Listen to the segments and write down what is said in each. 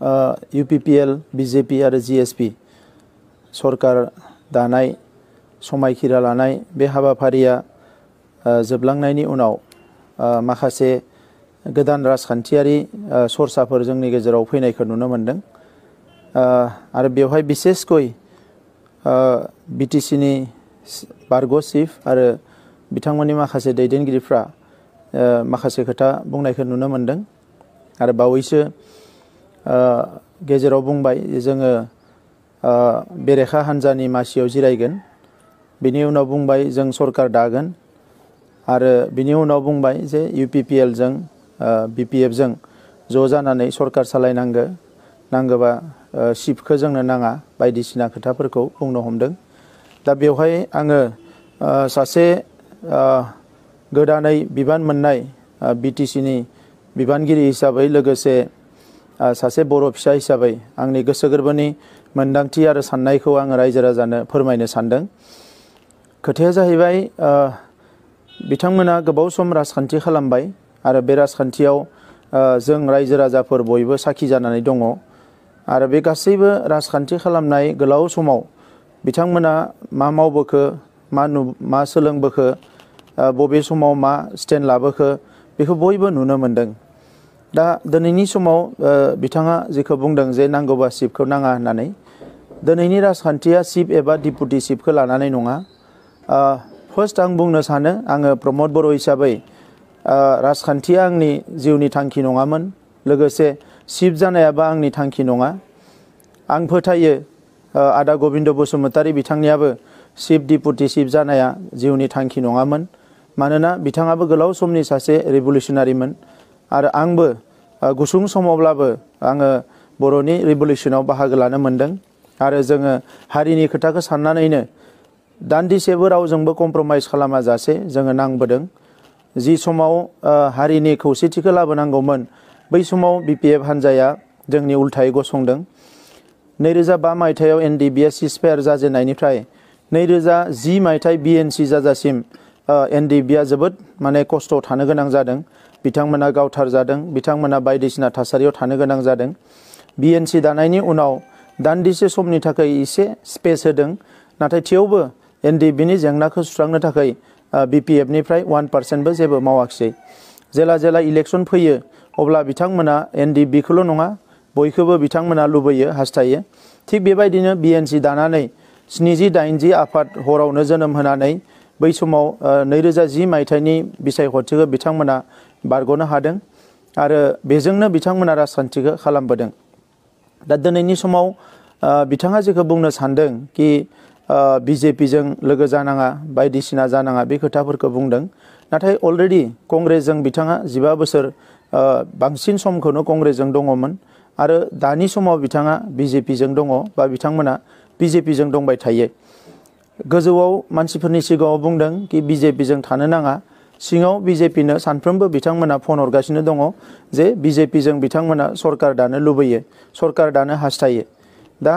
UPPL, BJP आरो GSP सरकार दानाय समायखिरा लानाय बे हाबाफारिया जोबलांनायनि उनाव माखासे गोदान राजखान्थियारि सरसाफोर जोंनि गेजेराव फैनायखौ नुनो मोनदों आरो बेवहाय बिसेसकय BTC नि बारग' चिफ आरो बिथांमोननि माखासे दैदेनगिरिफ्रा माखासे खोथा बुंनायखौ नुनो मोनदों आरो बावैसो गेजेराव बुंबाय जोङो बेरेखा हान्जानि मासियाव जिरायगोन बिनि उनाव बुंबाय जों सरकार दागोन आरो बिनि उनाव बुंबाय जे UPPL जों BPF जों ज' जानानै सरकार सालायनांगो नांगोबा चिफखौ जोंनो नाङा बायदिसिना खोथाफोरखौ बुंनो हमदों दा बेवहाय आङो सासे गोदानै बिबान मोननाय BTC नि बिबानगिरि हिसाबै लोगोसे सासे बर' फिसा हिसाबै आंनि गोसो गोरबोनि मोन्दांथि आरो साननायखौ आङो रायजो राजानो फोरमायनो सानदों खोथाया जाहैबाय बिथांमोना गोबाव सम राजखान्थि खालामबाय आरो बे राजखान्थियाव जों रायजो राजाफोर बयबो साखि जानानै दङ आरो बे गासैबो राजखान्थि खालामनाय गोलाव समाव बिथांमोना मा मावबोखो मा सोलोंबोखो बबे समाव मा स्टेन्ड लाबोखो बेखौ बयबो नुनो मोनदों दा दिनैनि समाव बिथाङा जेखौ बुंदों जे नांगौबा चिफखौ नाङा होननानै दिनैनि राजखान्थिया चिफ एबा डिपुटि चिफखौ लानानै नङा फार्स्ट आं बुंनो सानो आङो प्रमद बर' हिसाबै राजखान्थिया आंनि जिउनि थांखि नङामोन लोगोसे चिफ जानायाबो आंनि थांखि नङा आं फोथायो आदा गबिन्द बसुमतारी बिथांनियाबो चिफ डिपुटि चिफ जानाया जिउनि थांखि नङामोन मानोना बिथाङाबो गोलाव समनि सासे रिभलिउसनारिमोन आरो आंबो गुसुं समावब्लाबो आङो बर'नि रिभलिउसनाव बाहागो लानो मोनदों आरो जोङो हारिनि खोथाखौ साननानैनो दान्दिसेबो रावजोंबो कमप्रमाइज खालामाजासे जोङो नांबोदों जि समाव हारिनि खौसेथिखौ लाबोनांगौमोन बै समाव BPF हान्जाया जोंनि उल्थायै गसंदों 2005 मायथाइयाव NDBA सिजफायार जाजेननायनिफ्राय 2010 मायथाइ BNC जाजासिम NDBA जोबोद माने खस्थ' थानो गोनां जादों बिथांमोना गावथार जादों बिथांमोना बायदिसिना थासारियाव थानो गोनां जादों BNC दानायनि उनाव दान्दिसे समनि थाखाय एसे स्पेस होदों नाथाय थेवबो NDBनि जेंनाखौ सुस्रांनो थाखाय BPF निफ्राय 1% बो जेबो मावाखिसै जेला इलेक्सन फैयो अब्ला बिथांमोना NDBखौल' नङा बयखौबो बिथांमोना लुबैयो हास्थायो थिग बेबायदिनो BNC दानानै 70-80 आफाद हरावनो जोनोम होनानै बै समाव 2010 मायथाइनि बिसायख'थिखौ बिथांमोना बारग'नो हादों आरो बेजोंनो बिथांमोना राजखान्थिखौ खालामबोदों दा दिनैनि समाव बिथाङा जेखौ बुंनो सानदों कि BJPजों लोगो जानाङा बायदिसिना जानाङा बे खोथाफोरखौ बुंदों नाथाय अलरेडि कंग्रेसजों बिथाङा 15 बोसोर बांसिन समखौनो कंग्रेसजों दङमोन आरो दानि समाव बिथाङा BJPजों दङ बा बिथांमोना BJPजों दंबाय थायो गोजौआव मानसिफोरनि सिगाङाव बुंदों कि BJPजों थानो नाङा सिङाव BJPनो सानफ्रोमबो बिथांमोना फन हरगासिनो दङ जे BJPजों बिथांमोना सरकार दानो लुबैयो सरकार दानो हास्थायो दा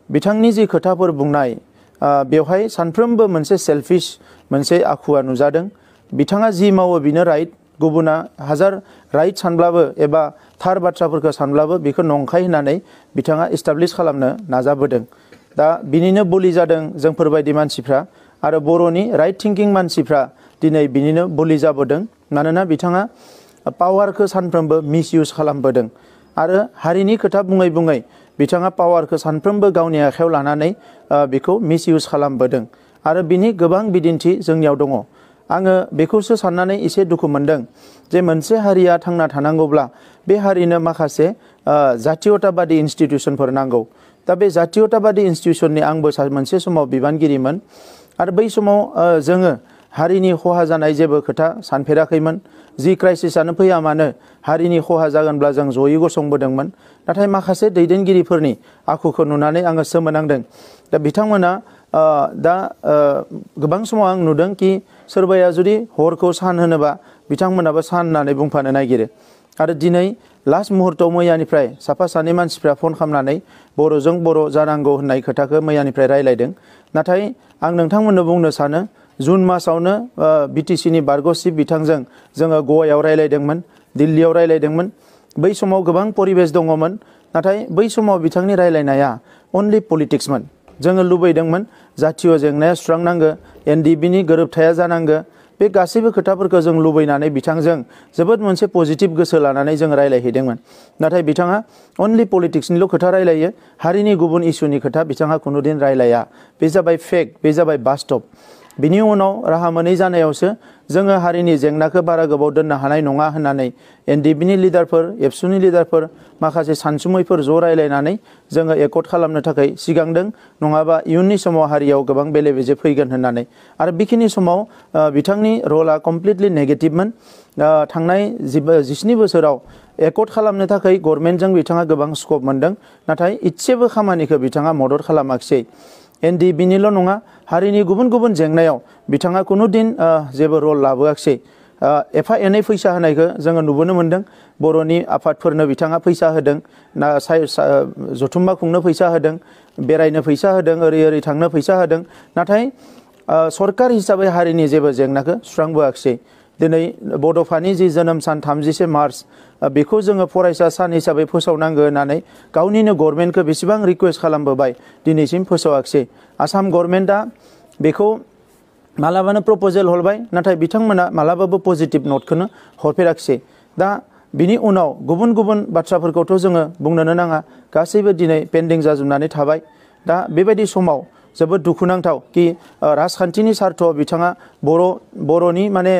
बिथांनि जि खोथाफोर बुंनाय बेवहाय सानफ्रोमबो मोनसे सेल्फिश मोनसे आखुवा नुजादों बिथाङा जि मावो बिनो राइट गुबुना हाजार राइट सानब्लाबो एबा थार बाथ्राफोरखौ सानब्लाबो बेखौ नंखाय होननानै बिथाङा एस्टाब्लिश खालामनो नाजाबोदों दा बिनिनो बलि जादों जोंफोरबायदि मानसिफ्रा आरो बर'नि राइट थिंकिं मानसिफ्रा दिनै बिनिनो बलि जाबोदों मानोना बिथाङा पावारखौ सानफ्रोमबो मिसइउज खालामबोदों आरो हारिनि खोथा बुङै बुङै बिथाङा पावारखौ सानफ्रोमबो गावनि आखायाव लानानै बेखौ मिसइउज खालामबोदों आरो बिनि गोबां बिदिन्थि जोंनियाव दङ आङो बेखौसो साननानै एसे दुखु मोनदों जे मोनसे हारिया थांना थानांगौब्ला बे हारिनो माखासे जातीयताबादी इन्स्टिट्युसनफोर नांगौ दा बे जातीयताबादी इन्स्टिट्युसननि आंबो मोनसे समाव बिबानगिरिमोन आरो बै समाव जोङो हारिनि खहा जानाय जेबो खोथा सानफेराखैमोन जि क्राइसिसआनो फैया मानो हारिनि खहा जागोनब्ला जों जयै गसंबोदोंमोन नाथाय माखासे दैदेनगिरिफोरनि आखुखौ नुनानै आङो सोमोनांदों दा बिथांमोना दा गोबां समाव आं नुदों कि सोरबाया जुदि हरखौ सान होनोबा बिथांमोनाबो सान होननानै बुंफानो नागिरो आरो दिनै लास्ट मुहूर्तआव मैयानिफ्राय साफा सानै मानसिफ्रा फन खालामनानै बर'जों बर' जानांगौ होननाय खोथाखौ मैयानिफ्राय रायलायदों नाथाय आं नोंथांमोननो बुंनो सानो जुन मासावनो BTCनि बारग' चिफ बिथांजों जोङो गवायाव रायलायदोंमोन दिल्लीयाव रायलायदोंमोन बै समाव गोबां परिबेस दङमोन नाथाय बै समाव बिथांनि रायलायनाया अनलि पलिटिक्समोन। जोङो लुबैदोंमोन जातीय जेंनाया सुस्रांनांगो, एनडिबिनि गोरोबथाया जानांगो, बे गासैबो खोथाफोरखौ जों लुबैनानै बिथांजों जोबोद मोनसे पजिटिभ गोसो लानानै जों रायलायहैदोंमोन। नाथाय बिथाङा अनलि पलिटिक्सनिल' खोथा रायलायो, हारिनि गुबुन इस्युनि खोथा बिथाङा खुनुदिन रायलाया। बे जाबाय फेक्ट, बे जाबाय बास्तब। बिनि उनाव राहा मोनै जानायावसो जोङो हारिनि जेंनाखौ बारा गोबाव दोननो हानाय नङा होननानै एनडिबिनि लिडारफोर, एबसुनि लिडारफोर, माखासे सानसुमैफोर ज' रायलायनानै जोङो एकर्ड खालामनो थाखाय सिगांदों, नङाबा इयुननि समाव हारियाव गोबां बेले बेजे फैगोन होननानै। आरो बेखिनि समाव बिथांनि रला कमप्लिटलि नेगेटिभमोन। थांनाय 17 बोसोराव एकर्ड खालामनो थाखाय गभर्नमेन्टजों बिथाङा गोबां स्कप मोनदों, नाथाय इसेबो खामानिखौ बिथाङा मदद खालामाखिसै। एनडिबिनिल' नङा, हारिनि गुबुन गुबुन जेंनायाव बिथाङा खुनुदिन जेबो रल लाबोआखिसै। एफा एनै फैसा होनायखौ जोङो नुबोनो मोन्दों। बर'नि आफादफोरनो बिथाङा फैसा होदों, जथुम्मा खुंनो फैसा होदों, बेरायनो फैसा होदों, ओरै ओरै थांनो फैसा होदों, नाथाय सरकार हिसाबै हारिनि जेबो जेंनाखौ सुस्रांबोआखिसै। दिनै बड'फानि जि जोनोम सान 31 मार्च बेखौ जोङो फरायसा सान हिसाबै फोसावनांगौ होननानै गावनिनो गभर्नमेन्टखौ बेसेबां रिकुवेस्ट खालामबोबाय, दिनैसिम फोसावाखिसै। आसाम गभर्नमेन्टआ बेखौ मालाबानो प्रप'जेल हरबाय, नाथाय बिथांमोना मालाबाबो पजिटिभ नटखौनो हरफेराखिसै। दा बिनि उनाव गुबुन गुबुन बाथ्राफोरखौथ' जोङो बुंनोनो नाङा, गासैबो दिनै पेन्डिं जाजोबनानै थाबाय। दा बेबायदि समाव जोबोद दुखुनांथाव कि राजखान्थिनि सार्थआव बिथाङा बर'नि माने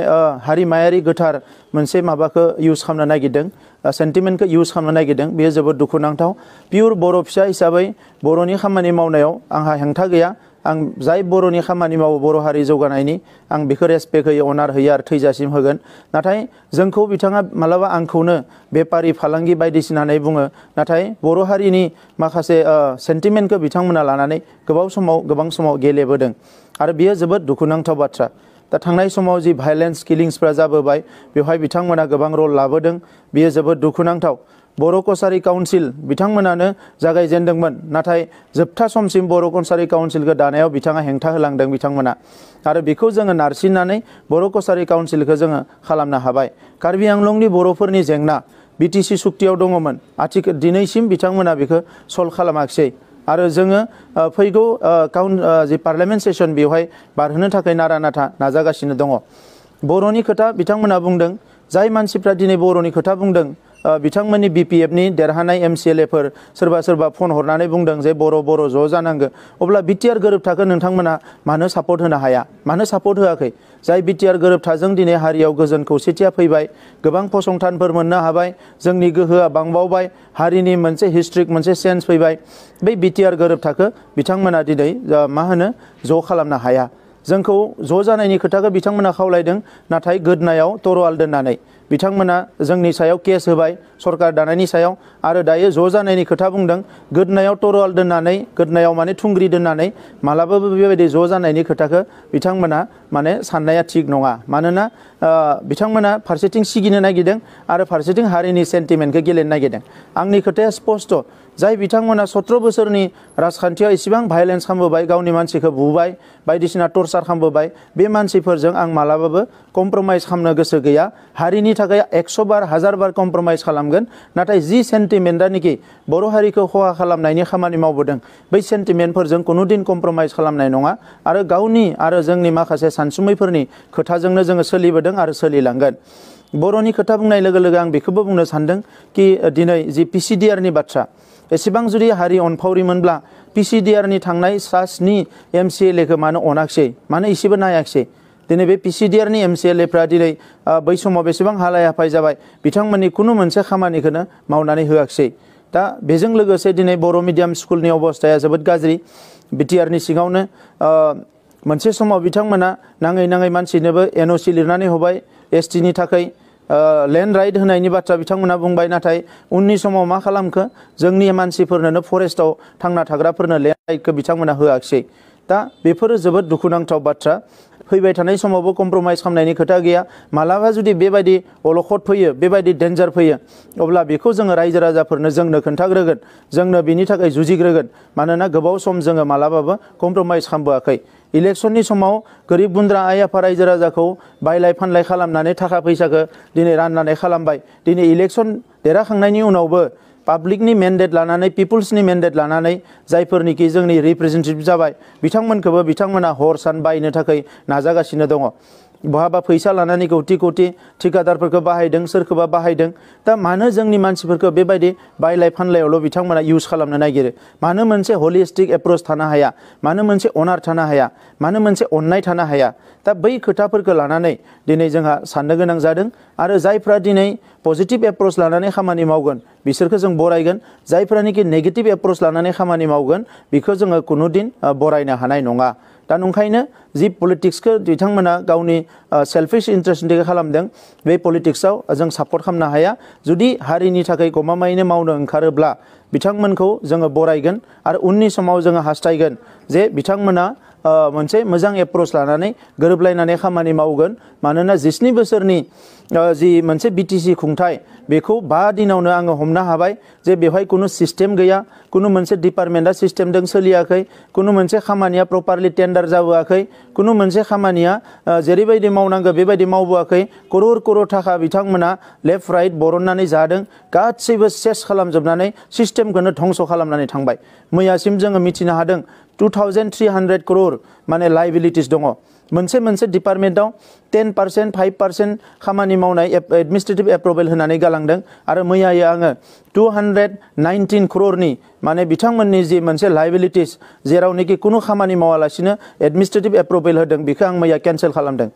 हारिमायारि गोथार मोनसे माबाखौ इउज खालामनो नागिरदों, सेन्टिमेन्टखौ इउज खालामनो नागिरदों। बेयो जोबोद दुखुनांथाव। पियर बर' फिसा हिसाबै बर'नि खामानि मावनायाव आंहा हेंथा गैया। आं जाय बर'नि खामानि मावो बर' हारि जौगानायनि, आं बेखौ रेसपेक्ट होयो, अनार होयो आरो थैजासिम होगोन। नाथाय जोंखौ बिथाङा मालाबा आंखौनो बेपारि फालांगि बायदिसिना होननानै बुङो, नाथाय बर' हारिनि माखासे सेन्टिमेन्टखौ बिथांमोना लानानै गोबां समाव गेलेबोदों आरो बियो जोबोद दुखुनांथाव बाथ्रा। दा थांनाय समाव जि भायलेन्स किलिंसफ्रा जाबोबाय, बेवहाय बिथांमोना गोबां रल लाबोदों, बियो जोबोद दुखुनांथाव। बर' कसारि काउन्सिल बिथांमोनानो जागायजेनदोंमोन, नाथाय जोबथा समसिम बर' कसारि काउन्सिलखौ दानायाव बिथाङा हेंथा होलांदों बिथांमोना। आरो बेखौ जोङो नारसिननानै बर' कसारि काउन्सिलखौ जोङो खालामनो हाबाय। कार्बि आंलंनि बर'फोरनि जेंना बिटिसि सुक्तियाव दङमोन, दिनैसिम बिथांमोना बेखौ सल्भ खालामाखिसै। आरो जोङो फैगौ जि पार्लियामेन्ट सेसन बेवहाय बारहोनो थाखाय नारा नाथा नाजागासिनो दङ। बर'नि खोथा बिथांमोना बुंदों, जाय मानसिफ्रा दिनै बर'नि खोथा बुंदों, बिथांमोननि बिपिएफनि देरहानाय एमसिएलएफोर सोरबा फन हरनानै बुंदों जे बर' ज' जानांगौ। अब्ला बिटिआर गोरोबथाखौ नोंथांमोना मानो सापर्ट होनो हाया, मानो सापर्ट होआखै? जाय बिटिआर गोरोबथाजों दिनै हारियाव गोजोन खौसेथिया फैबाय, गोबां फसंथानफोर मोननो हाबाय, जोंनि गोहोआ बांबावबाय, हारिनि मोनसे हिस्ट्रिक मोनसे सेन्स फैबाय। बै बिटिआर गोरोबथाखौ बिथांमोना दिनै ज' खालामनो हाया। जोंखौ ज' जानायनि खोथाखौ बिथांमोना खावलायदों, नाथाय गोदनायाव तरवाल दोननानै बिथांमोना जोंनि सायाव केस होबाय, सरकार दानायनि सायाव। आरो दायो ज' जानायनि खोथा बुंदों, गोदनायाव तरवाल दोननानै, गोदनायाव माने थुंग्रि दोननानै मालाबाबो बेबायदि ज' जानायनि खोथाखौ बिथांमोना माने साननाया थिग नङा। मानोना बिथांमोना फारसेथिं सिगिनो नागिरदों आरो फारसेथिं हारिनि सेन्टिमेन्टखौ गेलेनो नागिरदों। आंनि खोथाया स्पस्ट, जाय बिथांमोना 17 बोसोरनि राजखान्थियाव इसेबां भायलेन्स खालामबोबाय, गावनि मानसिखौ बुबाय, बायदिसिना टर्चार खालामबोबाय, बे मानसिफोरजों आं मालाबाबो कमप्रमाइज खालामनो गोसो गैया। हारिनि थाखाय 100 बार 1000 बार कमप्रमाइज खालामगोन, नाथाय जि सेन्टिमेन्टआनोखि बर' हारिखौ खहा खालामनायनि खामानि मावबोदों, बै सेन्टिमेन्टफोरजों कुनुदिन कमप्रमाइज खालामनाय नङा। आरो गावनि आरो जोंनि माखासे सानसुमैफोरनि खोथाजोंनो जोङो सोलिबोदों आरो सोलिलांगोन। बर'नि खोथा बुंनाय लोगो लोगो आं बेखौबो बुंनो सानदों कि दिनै जि पिसिडिआरनि बाथ्रा, एसेबां जुदि हारि अनफावरिमोनब्ला पिसिडिआरनि थांनाय 7 एमसिएलएखौ मानो अनाखिसै, मानो इसेबो नायाखिसै? दिनै बे पिसिडिआरनि एमसिएलएफ्रा दिनै बै समाव बेसेबां हालाय हाफाय जाबाय, बिथांमोननि खुनु मोनसे खामानिखौनो मावनानै होआखिसै। दा बेजों लोगोसे दिनै बर' मिडियाम स्कुलनि अबस्थाया जोबोद गाज्रि। बिटिआरनि सिङावनो मोनसे समाव बिथांमोना नाङै मानसिनोबो एनअसि लिरनानै होबाय, एसटिनि थाखाय लेन्ड राइट होनायनि बाथ्रा बिथांमोना बुंबाय, नाथाय उननि समाव मा खालामखो, जोंनि मानसिफोरनो फरेस्टआव थांना थाग्राफोरनो लेन्ड राइटखौ बिथांमोना होआखिसै। दा बेफोरो जोबोद दुखुनांथाव बाथ्रा। फैबाय थानाय समावबो कमप्रमाइज खालामनायनि खोथा गैया। मालाबा जुदि बेबायदि अलखद फैयो, बेबायदि डेन्जार फैयो, अब्ला बेखौ जोङो रायजो राजाफोरनो जोंनो खोन्थाग्रोगोन, जोंनो बिनि थाखाय जुजिग्रोगोन। मानोना गोबाव सम जोङो मालाबाबो कमप्रमाइज खालामबोआखै। इलेक्सननि समाव गोरिब गुन्द्रा आइ आफा रायजो राजाखौ बायलाय फानलाय खालामनानै थाखा फैसाखौ दिनै राननानै खालामबाय। दिनै इलेक्सन देरहाखांनायनि उनावबो पाब्लिकनि मेन्डेट लानानै पिपुल्सनि मेन्डेट लानानै जायफोरनिखि जोंनि रिप्रेजेन्टेटिभ जाबाय बिथांमोनखौबो बिथांमोना हर सान बायनो थाखाय नाजागासिनो दङ बहाबा फैसा लानानै कौटि कौटि ठिकादारफोरखौ बाहायदों सोरखौबा बाहायदों दा मानो जोंनि मानसिफोरखौ बेबायदि बायलाय फानलायावल' बिथांमोना इउज खालामनो नागिरो मानो मोनसे हलिस्टिक एप्रोच थानो हाया मानो मोनसे अनार थानो हाया मानो मोनसे अननाय थानो हाया दा बै खोथाफोरखौ लानानै दिनै जोंहा साननो गोनां जादों आरो जायफ्रा दिनै पजिटिभ एप्रोच लानानै खामानि मावगोन बिसोरखौ जों बरायगोन जायफ्रानिकि नेगेटिभ एप्रोच लानानै खामानि मावगोन बेखौ जोङो कुनु दिन बरायनो हानाय नङा दा नंखायनो जि पलिटिक्सखौ बिथांमोना गावनि सेल्फिश इन्ट्रेस्टनि थाखाय खालामदों बे पलिटिक्सआव जों सापर्ट खालामनो हाया जुदि हारिनि थाखाय गमामायैनो मावनो ओंखारोब्ला बिथांमोनखौ जोङो बरायगोन आरो उननि समाव जोङो हास्थायगोन जे बिथांमोना मोनसे मोजां एप्रोच लानानै गोरोबलायनानै खामानि मावगोन मानोना 19 बोसोरनि जि मोनसे बिटिसि खुंथाय बेखौ 5 दिनावनो आङो हमनो हाबाय जे बेवहाय कुनु सिस्टेम गैया कुनु मोनसे डिपार्टमेन्टआ सिस्टेमजों सोलियाखै कुनु मोनसे खामानिया प्रपारलि टेन्डार जाबोआखै कुनु मोनसे खामानिया जेरैबायदि मावनांगौ बेबायदि मावबोआखै करोड़ करोड़ थाखा बिथांमोना लेफ्ट राइट बरननानै जादों गासैबो सेस खालामजोबनानै सिस्टेमखौनो धंस खालामनानै थांबाय मैयासिम जोङो मिथिनो हादों 2300 करोड़ माने लाइबिलिटिस दङ मोनसे डिपार्टमेन्टआव 10% 5% खामानि मावनाय एडमिनिस्ट्रेटिभ एप्रुभेल होनानै गालांदों आरो मैयायै आङो 219 करोड़नि माने बिथांमोननि जि मोनसे लाइबिलिटिस जेरावनोखि कुनु खामानि मावालासिनो एडमिनिस्ट्रेटिभ एप्रुभेल होदों बेखौ आं मैया केन्सेल खालामदों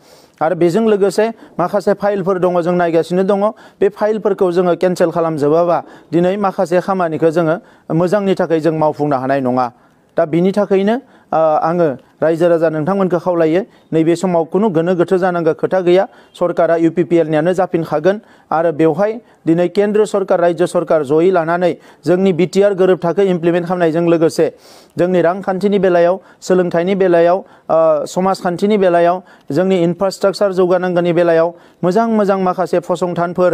आरो बेजों लोगोसे माखासे फाइलफोर दङ जों नायगासिनो दङ बे फाइलफोरखौ जोङो केन्सेल खालामजोबाबा दिनै माखासे खामानिखौ जोङो मोजांनि थाखाय जों मावफुंनो हानाय नङा दा बिनि थाखायनो आङो रायजो राजा नोंथांमोनखौ खावलायो नैबे समाव कुनु गोनो गोथो जानांगौ खोथा गैया सरकारा इउपिपिएलनियानो जाफिनखागोन आरो बेवहाय दिनै केन्द्र सरकार राज्य सरकार जयै लानानै जोंनि बिटिआर गोरोबथाखौ इमप्लिमेन्ट खालामनायजों लोगोसे जोंनि रांखान्थिनि बेलायाव सोलोंथाइनि बेलायाव समाजखान्थिनि बेलायाव जोंनि इनफ्रास्ट्राक्चार जौगानांगौनि बेलायाव मोजां माखासे फसंथानफोर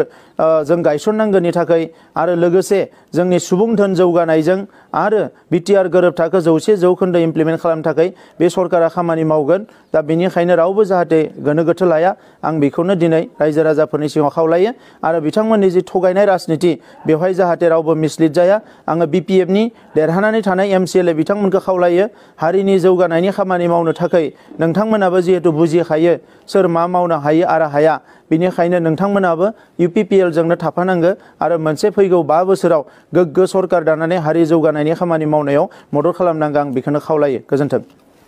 जों गायसननांगौनि थाखाय आरो लोगोसे जोंनि सुबुं धोन जौगानायजों आरो बिटिआर गोरोबथाखौ 100% इमप्लिमेन्ट खालामनो थाखाय बे सरकारा खामानि मावगोन दा बेनिखायनो रावबो जाहाथे गोनो गोथो लाया आं बेखौनो दिनै रायजो राजाफोरनि सिगाङाव खावलायो आरो बिथांमोननि जि थगायनाय राजनिति बेवहाय जाहाथे रावबो मिसलिड जाया आङो बिपिएफनि देरहानानै थानाय एमसिएलए बिथांमोनखौ खावलायो हारिनि जौगानायनि खामानि मावनो थाखाय नोंथांमोनाबो जिहेतु बुजिखायो सोर मा मावनो हायो आरो हाया बेनिखायनो नोंथांमोनाबो इउपिपिएलजोंनो थाफानांगौ आरो मोनसे फैगौ 5 बोसोराव गोग्गो सरकार दानानै हारि जौगानायनि खामानि मावनायाव मदद खालामनांगौ आं बेखौनो खावलायो गोजोन्थों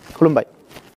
खुलुमबाय।